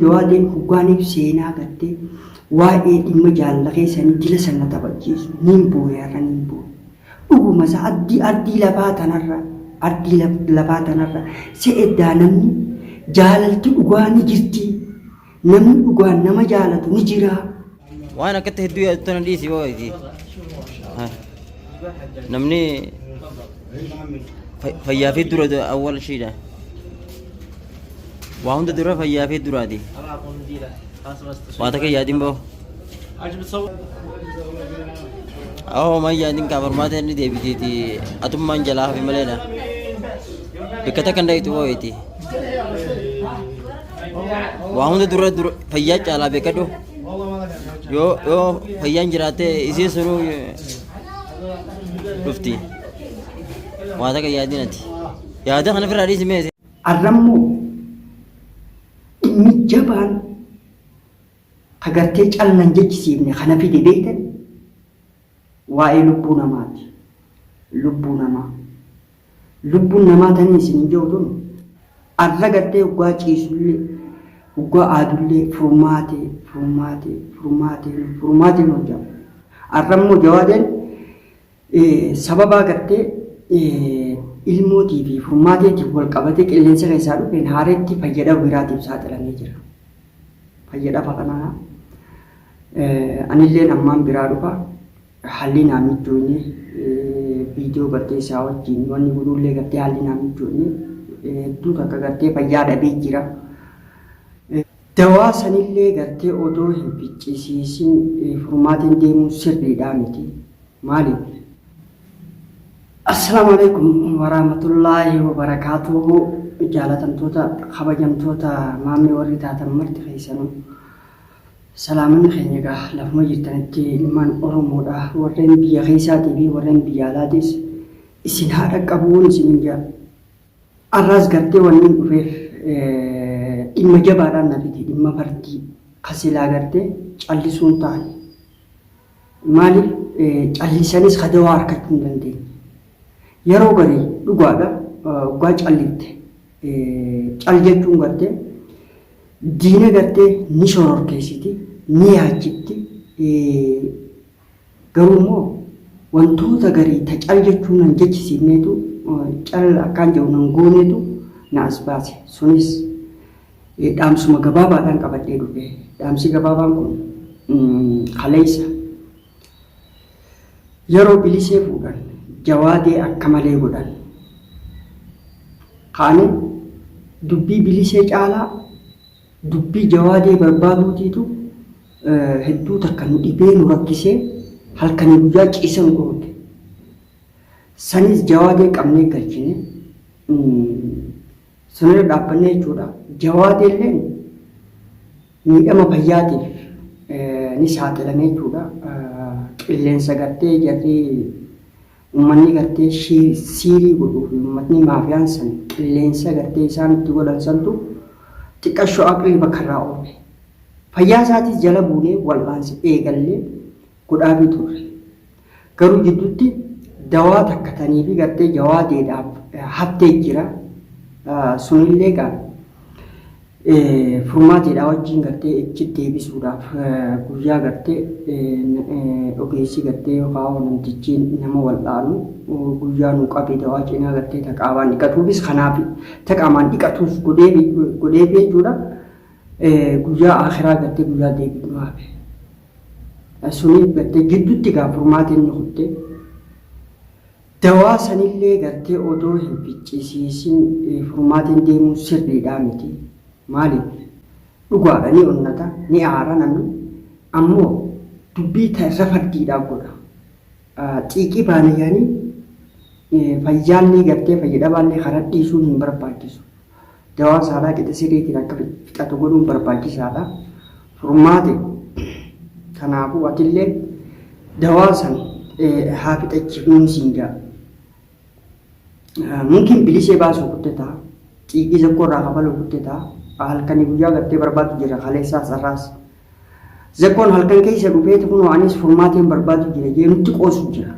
Jawaadeen hoggaaniif seenaa gartee waa'ee dhimma jaalala keessanii dila san na taphachiisu niin booye har'a niin booye. Dhuguma isaa ardii ardii lafaa tanarra ardii lafaa tanarra se'eddaa namni jaalalti dhugaa ni jirti namni dhugaan nama jaalatu ni jira. Waan akkatti hedduu yaaddu tana dhiisi yoo iti. Namni fayyaa fi dura awwal ishiidha. Waa hunda dura fayyaa fi duraati. Waa takka yaadin boo. Awoo man yaadin kaa furmaata inni deebiteeti atummaan jalaa hafi maleedha. Bakka takka hin dhayitu boo iti. Waa hunda dura dura fayyaa caalaa beekadhu. Yoo yoo fayyaan jiraatte isiin sunuu dhufti. Waa takka yaadin ati. Yaada kana ofirraa dhiisi mee. Arrammoo dhimmi jabaan ka gartee cal nan jechisiifne kana fide beektan waa'ee lubbuu namaati. Lubbuu namaa. Lubbuun namaa taniin isiniin je'u tun arra gartee hoggaa ciisullee hoggaa aadullee furmaatee furmaatee furmaatee furmaatee nuun jedhama. Arra immoo jawaadeen sababaa gartee ilmootii fi furmaateetiif wal qabatee qilleensa keessaa dhufeen haareetti fayyadama biraatiif saaxilamee jira. Fayyadama kanaa anilleen ammaan biraa dhufa. Haalli naa mijjooyne viidiyoo gartee isaa wajjin wanni godhuullee gartee haalli naa mijjooyne hedduu takka gartee fayyaa dhabee jira. Dawaa sanillee gartee odoo hin ficcisiisin furmaateen deemuun sirriidhaa miti. Maaliif? Assalaamu alaikum warahmatullaahi wabarakaatuhu jaalatamtoota kabajamtoota maammee warri taatan marti keessanuu Salaamanni keenya egaa lafuma jirtanitti ilmaan Oromoodha warreen biyya keessaatii fi warreen biyya alaatis isin haa dhaqqabuun isiniin jedha. Arraas gartee wanni dhufeef dhimma jabaadhaan na fide dhimma fardii ka silaa gartee callisuun taane. Maaliif callisanis ka dawaa argachuu hin dandeenye. Yeroo garii dhugaadha dhugaa callifte cal jechuun gartee Diina gartee ni shororkeessiti, ni yaachifti, garuu immoo wantoota garii ta cal jechuu nan jechisiifneetu cal akkaan jedhu nan gooneetu na as baase. Sunis dhaamsuma gabaabaadhaan qabadhee dhufe. Dhaamsi gabaabaan kun kaleessa yeroo bilisee fuudhan jawaadee akka malee godhan. Kaane dubbii bilisee caalaa dubbii jawaadee barbaaduutiitu hedduu takka nu dhibee nu rakkisee halkanii guyyaa ciisa nu dhoorge. Sanis jawaadee qabnee galchine sanirra dhaabbannee jechuudha. Jawaadeelleen miidhama fayyaatiif ni saaxilame jechuudha. Qilleensa gartee jarri ummanni gartee siirii godhuu fi ummatni maafiyaan san qilleensa gartee isaan itti godhan santu xiqqashoo aqlii bakka irraa oofe. Fayyaa isaatis jala buunee wal'aansa eegallee godhaafii turre. Garuu jidduutti dawaa takka tanii fi gartee jawaadeedhaaf haftee jira. Sunillee gaa furmaateedhaa wajjin gartee ichi deebisuudhaaf guyyaa gartee ogeessi gartee yookaan namtichi nama wal'aanu guyyaa nu qabe dawaa cinaa gartee ta qaamaan dhiqatuufis kanaaf ta qaamaan dhiqatuus godhee godhee jechuudha. Guyyaa akhiraa gartee guyyaa deebi'u nu hafe. Suniif gartee gidduutti gaa furmaateen ni kutte. Dawaa sanillee gartee odoo hin ficcisiisin furmaateen deemuun sirriidhaa miti. Maaliif? Dhugaadha ni onnata, ni aara namni. Ammoo dubbii ta irra fardiidhaa godha. Xiiqii baana jedhanii fayyaallee gartee fayyadhabaallee karaa dhiisuun hin barbaachisu. Dawaa saalaa qixa sirriitiin akka fixatu godhuun barbaachisaadha. Furmaate kanaafuu atillee dawaa san haa fixachiifnuun siin ja'a. Mumkin bilisee baasuu kutte ta'a. Xiiqii zakkoo irraa kafaluu kutte ta'a. Halkanii guyyaa gartee barbaadu jira kaleessaas har'aas. Zakkoon halkan keessa dhufeeti kunoo anis furmaateen barbaadu jira jee nutti qoosu jira.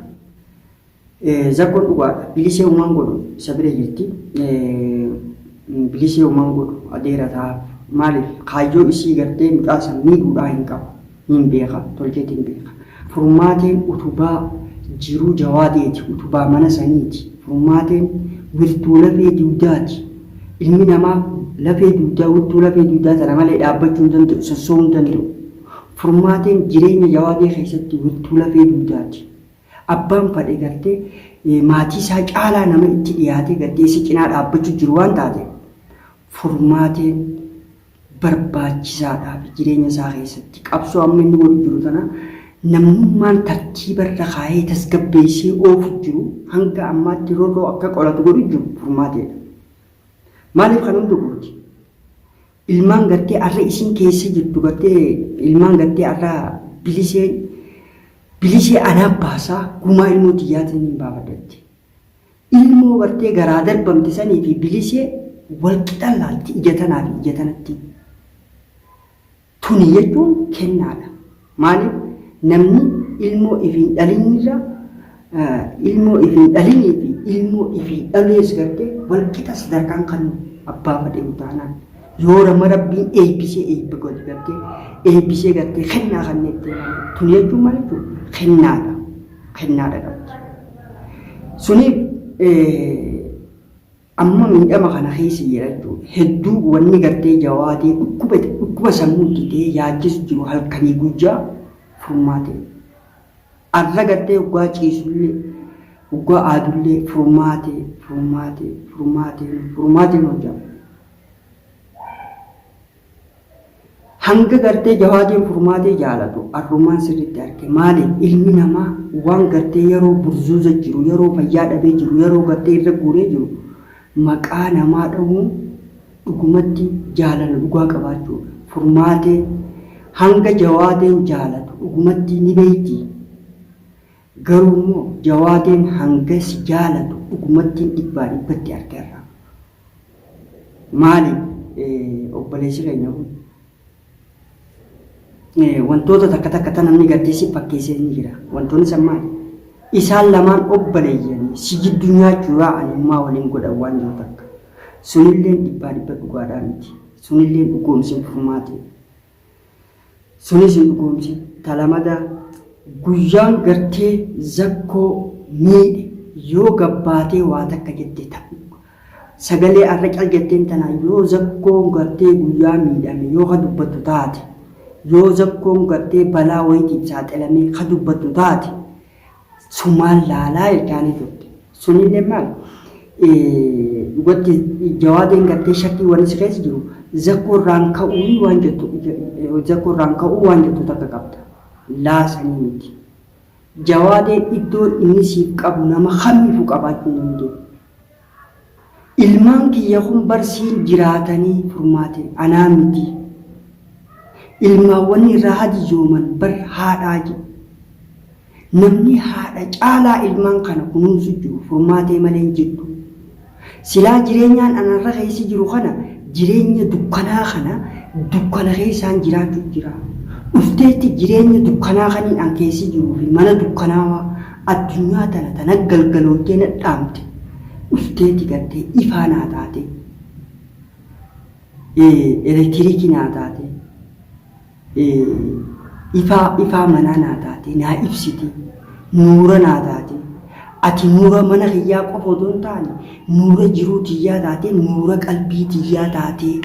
Zakkoon dhugaadha. Bilisee umaan godhu isa bira jirti. Bilisee umaan godhu adeera taa'aaf. Maaliif kaayyoo isii gartee mucaa san miidhuudhaa hin qabu. Niin beeka, tolcheetiin beeka. Furmaateen utubaa jiruu Jawaadeeti, utubaa mana saniiti. Furmaateen wirtuu lafee dugdaati. Ilmi namaa lafee dugdaa, wirtuu lafee dugdaa tana malee dhaabbachuu hin danda'u, sosso'uu hin danda'u. Furmaateen jireenya Jawaadee keessatti wirtuu lafee dugdaati. Abbaan fadhe gartee maatii isaa caalaa nama itti dhiyaatee gartee isa cinaa dhaabbachuu jiru waan taateef Furmaateen barbaachisaadhaafi jireenya isaa keessatti qabsoo amma inni godhu jiru tana namnummaan tartiiba irra kaayee tasgabbeessee oofu jiru hanga ammaatti roorroo akka qolatu godhu jiru Furmaateedha. Maaliif kan hunda gooti? Ilmaan gartee arra isin keessa jirtu gartee ilmaan gartee arra biliseen bilisee anaa baasaa gumaa ilmoo tiyyaatiin hin baafadhatti. Ilmoo bartee garaa darbamte sanii fi bilisee wal qixa laalti ija tanaa fi ija tanatti. Tuni jechuun kennaadha. Maaliif namni ilmoo ifiin dhalinirra ilmoo ifiin dhalinii fi ilmoo ifii dhalees gartee wal qixa sadarkaan kan abbaa fadheewu taanaan. Yoo rama rabbiin eebbisee eebba godhe gartee eebbisee gartee kennaa kanneettee malee. Tuni jechuun maal jechuudha? Kennaadha. Kennaadha qabdi. Suniif amma miidhama kana keessa jira jechuudha. Hedduu wanni gartee jawaadee dhukkuba dhukkuba sammuutti ta'ee yaachisu jiru halkanii guyyaa furmaatee. Arra gartee hoggaa ciisullee hoggaa aadullee furmaatee furmaatee furmaatee furmaateen hojjama. Hanga gartee jawaadeen furmaatee jaalatu arrumaan sirritti arke. Maaliif ilmi namaa waan gartee yeroo burzuuza jiru, yeroo fayyaa dhabee jiru, yeroo gartee irra guuree jiru maqaa namaa dhahuun dhugumatti jaalala dhugaa qabaachuudha. Furmaatee hanga jawaadeen jaalatu dhugumatti ni beekti. Garuu immoo jawaadeen hanga si jaalatu dhugumattiin dhibbaa dhibbatti arkeerra. Maali obboleessi keenya kun wantoota takka takka tan namni gartee si fakkeessee ni jira. Wantoonni san maali? Isaan lamaan obboleeyyanii si jidduu nyaachuu yaa'an immaa waliin godhan waan jiru takka. Sunilleen dhibbaa dhibba dhugaadhaa miti. Sunilleen dhugoomsin furmaatee. Sunis hin dhugoomsin. Ta lamadaa guyyaan gartee zakkoo miidhe yoo gabbaatee waa takka jette ta sagalee arra cal jetteen tana yoo zakkoon gartee guyyaa miidhame yoo ka dubbattu taate yoo zakkoon gartee balaa wayitiif saaxilamee ka dubbattu taate sumaan laalaa jechaanii turte. Sunillee maal? Dhugatti jawaadeen gartee shakkii wanni si keessa jiru zakkoo irraan ka'uu waan jettu zakkoo irraan ka'uu waan jettu takka qabda. Laa sanii miti. Jawaadeen iddoon inni siif qabu nama kamiifuu qabaachuu hin danda'u. Ilmaan kiyya kun bar siin jiraatanii furmaate anaa miti. Ilmaawwan irraa hadiyyooman bar haadhaa jedhe. Namni haadha caalaa ilmaan kana kunuunsu jiru furmaatee malee hin jirtu. Silaa jireenyaan anarra keessi jiru kana jireenya dukkanaa kana dukkana keessaan jiraachuu jira. Dhufteetti jireenya dukkanaa kaniin an keessi jiruu fi mana dukkanaawaa addunyaa tana tana galgaloottee na dhaamte dhufteetti gartee ifaa naa taatee elektiriikii naa taatee ifaa ifaa manaa naa taatee naa ibsitee nuura naa taatee ati nuura mana kiyyaa qofa otoo hin taane nuura jiruu tiyyaa taatee nuura qalbii tiyyaa taatee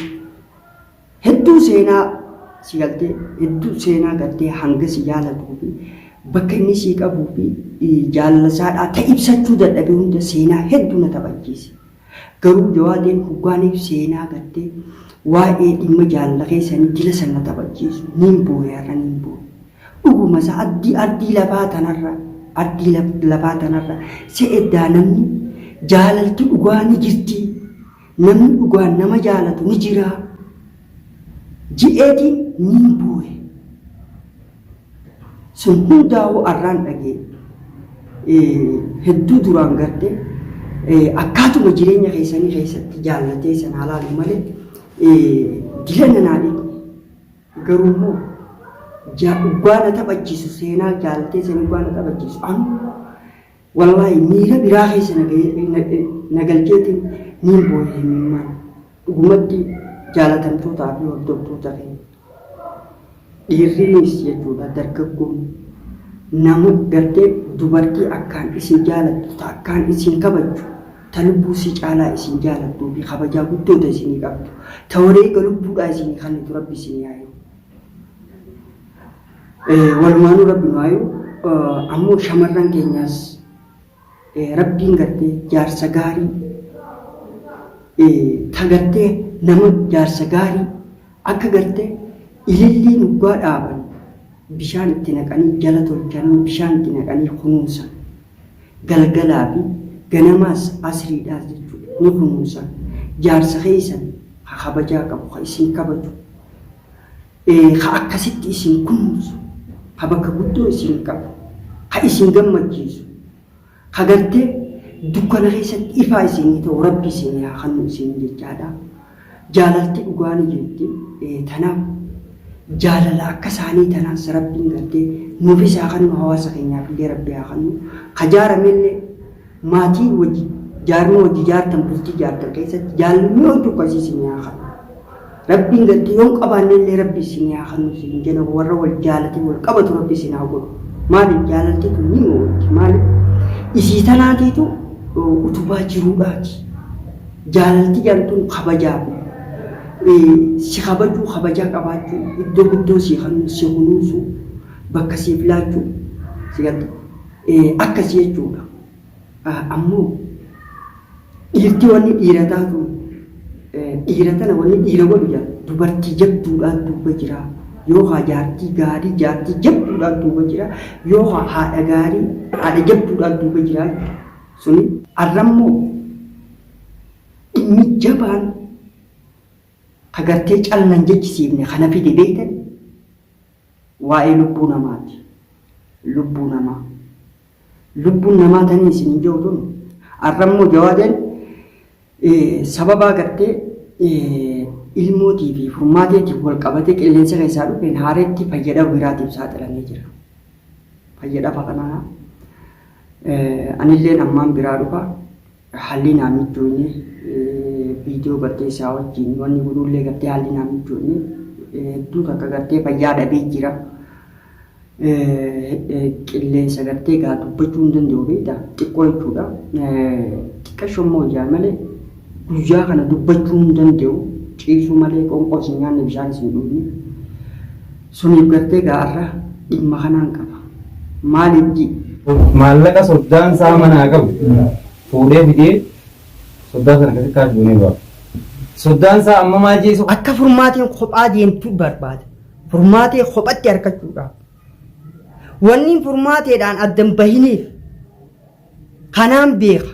hedduu seenaa si galtee hedduu seenaa galtee hanga si jaalatuu fi bakka inni sii qabuu fi jaalala isaadhaa ta ibsachuu dadhabe hunda seenaa hedduu na taphachiise. Garuu jawaadeen hoggaaniif seenaa gartee waa'ee dhimma jaalala keessanii dila san na taphachiisu niin booye har'a niin booye. Dhuguma isaa addii ardii lafaa tanarra ardii lafaa tanarra se'eddaa namni jaalalti dhugaa ni jirti namni dhugaan nama jaalatu ni jira je'eetiin niin booye. Sun hundaa'uu arraan dhagee hedduu duraan garte akkaatuma jireenya keessanii keessatti jaallatee sanaa laalu malee dilana naa dhiqne. Garuu immoo dhugaa na taphachiisu seenaa jaallatee sanii dhugaa na taphachiisu amma wallaahi miira biraa keessa na galcheetiin niin boo'e himimmaan. Dhugumatti Jaalatamtootaa fi hordoftoota keenya. Dhiirriinis jechuudha dargaggoon nama gartee dubartii akkaan isin jaalattu, ta akkaan isin kabajju, ta lubbuu si caalaa isin jaalattuu fi kabajaa guddoo ta isinii qabdu, ta wareega lubbuudhaa isinii kennitu Rabbi isinii haa hiru. Walumaanuu Rabbi nu haa hiru. Ammoo shamarran keenyaas Rabbiin gartee jaarsa gaarii ta gartee nama jaarsa gaarii akka gartee ilillii muggaa dhaaban bishaan itti naqanii jala tolchanii bishaan itti naqanii kunuunsan galgalaa fi ganamaas asriidhaas jechuudha ni kunuunsan jaarsa keessan ka kabajaa qabu ka isin kabaju ka akkasitti isin kunuunsu, ka bakka guddoo isin qabu, ka isin gammachiisu, ka gartee dukkana keessatti ifaa isinii ta'u Rabbi isinii haa kennu isin jechaadha. Jaalalti dhugaa ni jirti. Tanaaf jaalala akka isaanii tanaas Rabbiin gartee nuufis haa kennu hawaasa keenyaaf illee Rabbi haa kennu. Ka jaaramellee Maatii wajji jaarma wajji jaartan bultii jaartan keessatti jaalalli hojii akkasii isin haa kennu. Rabbiin gartee yoon qabaanne illee Rabbi isin haa kennu isin jedha warra wal jaalatee wal qabatu Rabbi isin haa godhu. Maaliif jaalalti tun ni mo'otti maaliif isii tanaatiitu utubaa jiruudhaati. Jaalalti jaaltuun kabajaa fi si kabajuu kabajaa qabaachuu iddoo guddoo si kennu si kunuunsuu bakka siif laachuu si galte. Akkasi jechuudha. Ammoo dhiirti wanni dhiira taatu dhiira tana wanni dhiira godhu jira dubartii jabduudhaan duuba jira yookaan jaartii gaarii jaartii jabduudhaan duuba jira yookaan haadha gaarii haadha jabduudhaan duuba jira suni arrammoo dhimmi jabaan ka gartee callan jechisiifne kana fide beektan Waa'ee lubbuu namaati. Lubbuu namaa. Lubbuun namaa tanii isin hin jiru tun arrammoo jawaadeen sababaa gartee ilmootii fi furmaateetiif wal qabatee qilleensa keessaa dhufeen haareetti fayyadama biraatiif saaxilamee jira. Fayyadama kanaa anilleen ammaan biraa dhufa. Haalli naa mijjooyne viidiyoo gartee isaa wajjin wanni godhuullee gartee haalli naa mijjooyne hedduu takka gartee fayyaa dhabee jira. Qilleensa gartee gaa dubbachuu hin danda'u beektaa xiqqoo jechuudha. Xiqqasho immoo ijaa malee guyyaa kana dubbachuu hin danda'u ciisuu malee qoonqoo isin nyaanne bishaan isin dhugne. Suniif gartee gaa har'a dhimma kanaan qaba. Maaliif ji? Maallaqa soddaan isaa manaa qabu fuudhee fidee soddaa sana akkasitti kaash goonee ba'a. Soddaan isaa amma maal jeesu? Akka furmaateen kophaa deemtu barbaada. Furmaatee kophatti argachuudhaaf. Wanni furmaateedhaan addan bahiniif kanaan beeka.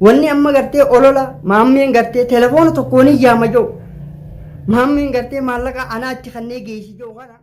Wanni amma gartee olola maammeen gartee telefoona tokkoon yaama jiru. Maammeen gartee maallaqa anaa itti kannee geessi jiru kana.